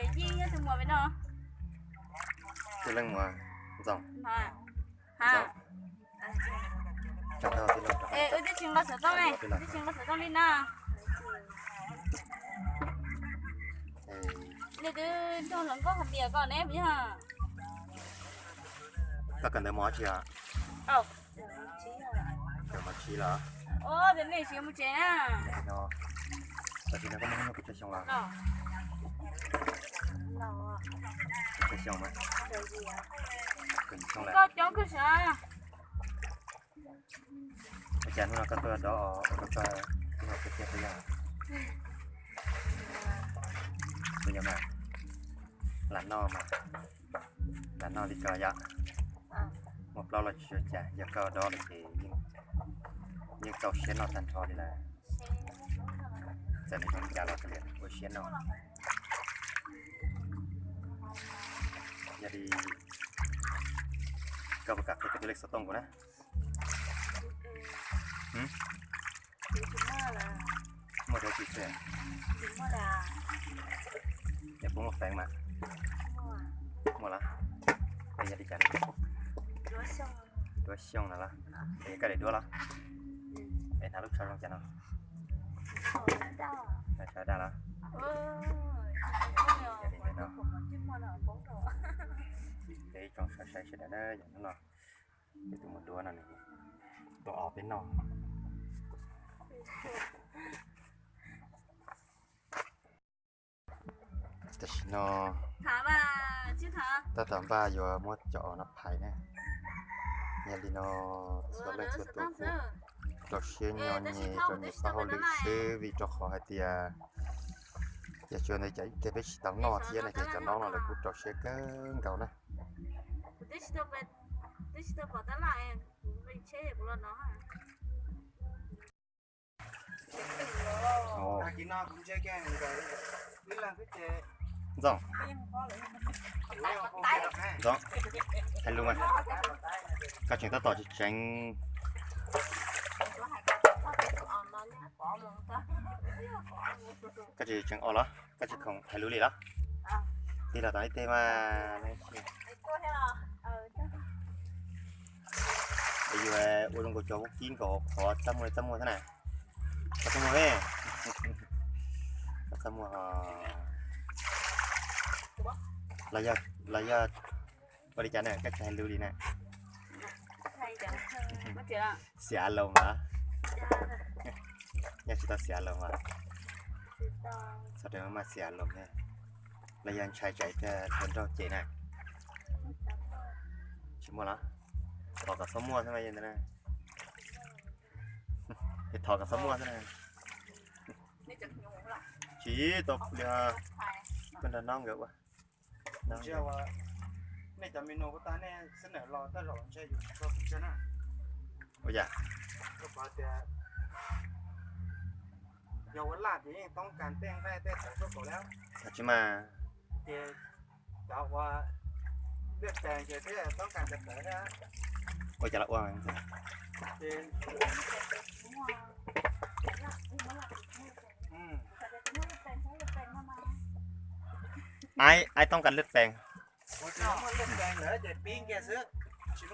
Yeej yog tus muam pem no. Twb leej muam Ntxoov. Ntxoov. Wb twb tsis nqa xov tooj, twb tsis nqa xov tooj li na. Nws twb nrog hluas nkauj hais tias koj ne puas yog? Koj kawm ntawv mos tsi os? Kawm mos tsib los? Ua, tab sis nws tsis mus tsev na. Tam sim no koj muaj hnub nyoog pes tsawg xyoo los? Pes tsawg xyoo mas? Koj coob kawg sav. Ua cas hnub no koj tuaj dov ua rau koj ib hom tiag tiag puas yog? Puas yog mas? Lam noj mas, lam noj li ko yom. Muaj plaub los tsis ua cas, yog koj dov lawm ces yeej txaus siab noj tag nrho li lawm. Txawm nws zoo li cas los koj ua siab noj. Yog li koj puas kam qhia koj tus lej xov tooj kuv na? Muaj dab tsi xwb? Es puas muaj feev mas? Muaj los? Es yog li cas? Duab xyooj no los? Es koj daim duab los? Es hnav lub tsho zoo cas no? Tsho daj los? Yog li ntawd no, ces ib tsoom saib sawv daws na, yog hnub no peb tus muam duab no nws tuaj os peb noj. Tam sim no tab tom npaj yuav muab cov os no phais na. Yog li no txhua leej txhua tus kuj rau siab nyo nyem rau nyem pab hauj lwm xwb, vim rau qhov hais tias yog tsuas ntawd cas ib teg peb tsis tau noj thiab no ces cov nob no lawv kuj rau siab kawg nkaus na. Ntxoov, Ntxoov, hais lus mas. Koj tseem tab tom tsis tseev, koj tsis tseev os los? Koj tsis khoom hais lus li los? Tig los tom ib teg mas. Es yus ua zoo nkaus cov vaub kib nkaus qhov txaj muag txaj muag xwb na. Qhov txaj muag, qhov txaj muag os. Los yog ua li cas na koj tsis hais lus li na? Xiav Loos mas. Nyob tsis tau Xiav Loos mas. Txog rau maj Xiav Loos ne. Los yog ntshai tsam ib pliag hluas nraug cem na. Tsis muaj los? Thov kom txhob muaj xwb mas ntag na. Es thov kom txhob muaj xwb na. Tsis tau li, tuaj nrog nob nkawd ua. Nej cov me nyuam kuj tag, nej xib nam los tej zaum ntshe yus tsis tshua pom tseg na. Ua cas? Rau qhov tias yog ua laj ces yeej toob kas tej nqaij tej tawv tuaj kaum li. Tsis mas. Ces cov ua lwj pees ces twb toob kas tawv tawv thiab. Ua cas los ua? Ces aib, aib toob kas lwj pees.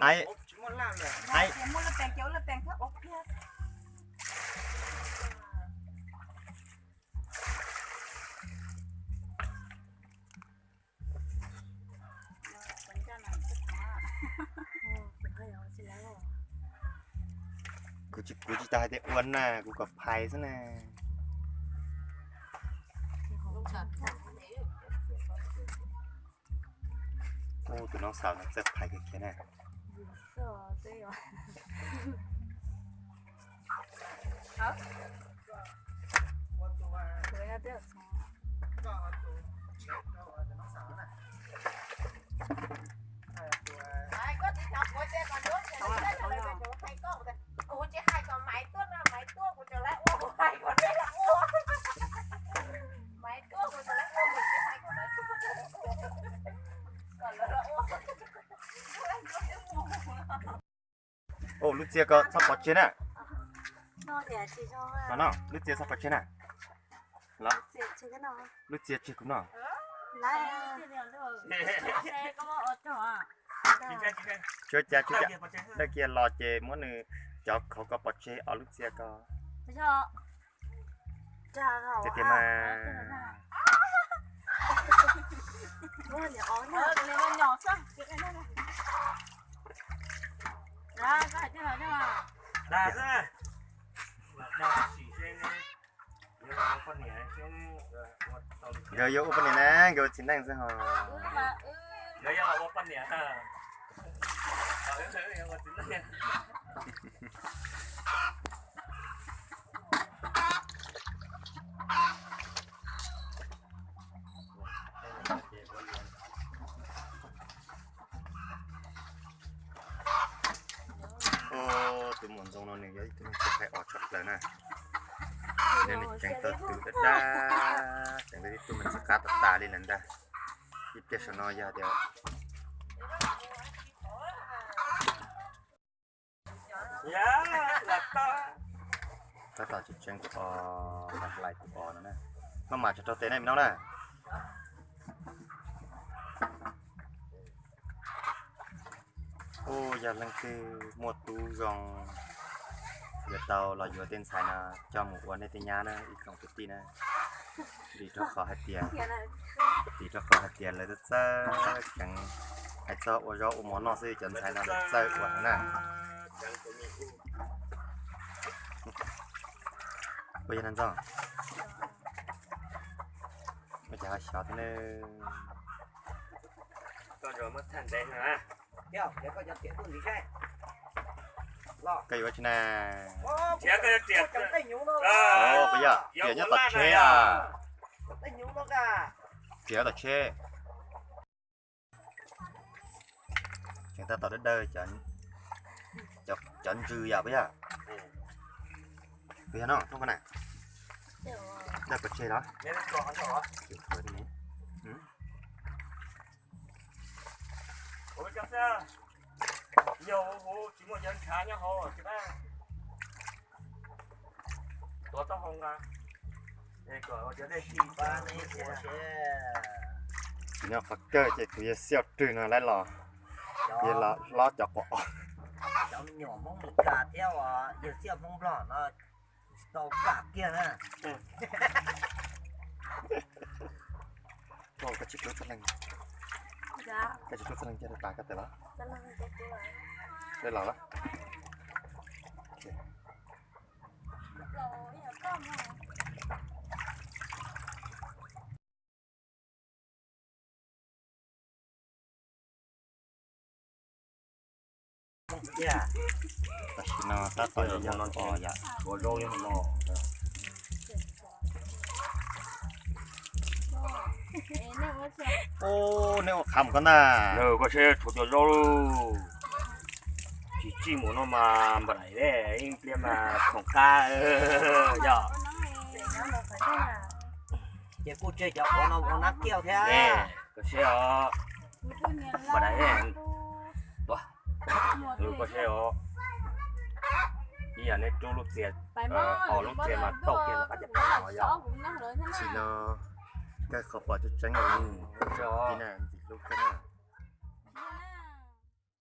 Aib, aib. Kuv tsis, kuv tsis tau hais tias ua na, kuv kom phais xwb na. Ub, tus noob xaus no txawj phais kiag kiag na. Ub, lub txiaj koj txhob pov tseg na. Lub txiaj txhob pov tseg na. Lub txiaj tseg kuv noj. Tsuav cas, tsuav cas, dawj kiag los ces muab nws cov khauv ko pov tseg ob lub txia ko. Tiag tiag mas. Nkawd yuav ua poj niam na, nkawd ua txiv neej xwb ho. Tus muam ntxoog no nws yog ib tug neeg tsis hais os tshaj plaws na. Nws ceev tau tus dab dab, ceev tau ib tug me ntxhais qab tas tas li lawm ntag. Ib pliag saum no yog tias tab tom tseem tseeb tus os, hlais tus os no na. Maj mam tso rau tes na me no na. Kuj yog leej twg muaj tub zoo yuav tau los yuav tej ntxhais no coj mus ua nej tej nyab na ib tsoom kwv tij na. Vim rau qhov hais tias, vim rau qhov hais tias lawv txawj txawj ceev, hais txog ua zaub ua mov noj xwb cov ntxhais no lawv txawj ua heev na. Ua yog no ntxog, ua cas ho xyov thiab ne. Koj yuav ua tsi na? Puas yog, riam nyob tom tsheb a? Riam tom tsheb. Tseem tab tom dawb dawb cov ntsws yom, puas yog? Puas yog no, Tooj Kab na? Dawb pov tseg los? Yog huv tsis muaj cov ntshav nyob hauv. Nyob qhov kawg ces kuv yawg Xiaj Rwg no lawv los, yawg los hlob cov quav os. Cov me nyuam Hmoob Meskas thiab uas yawg Xiaj Hmoob Nplog no tsis tau kam kiag na. Koj tsis hlub txoj leeg, koj tsis hlub txoj leeg cia tas koj tes los, los los. Tam sim no tab tom yog yog os yom. Ub, neb ua qhav mus koj ntag. Koj seb tshuav cov zaub lauj. Tsis tsij mus no mas npam daim ib pliag mas khoom qab yom. Ces kuj tseg cov qhuav no ua nab kiaj thiab. Koj seb os, npam daim, koj seb os, ib yam nej rub lub txias, os lub txias mas tauj kiag los qab ces pom no yog. Tam sim no kawg qhov pom tseeb tseeb li, ntxim hlub kawg na.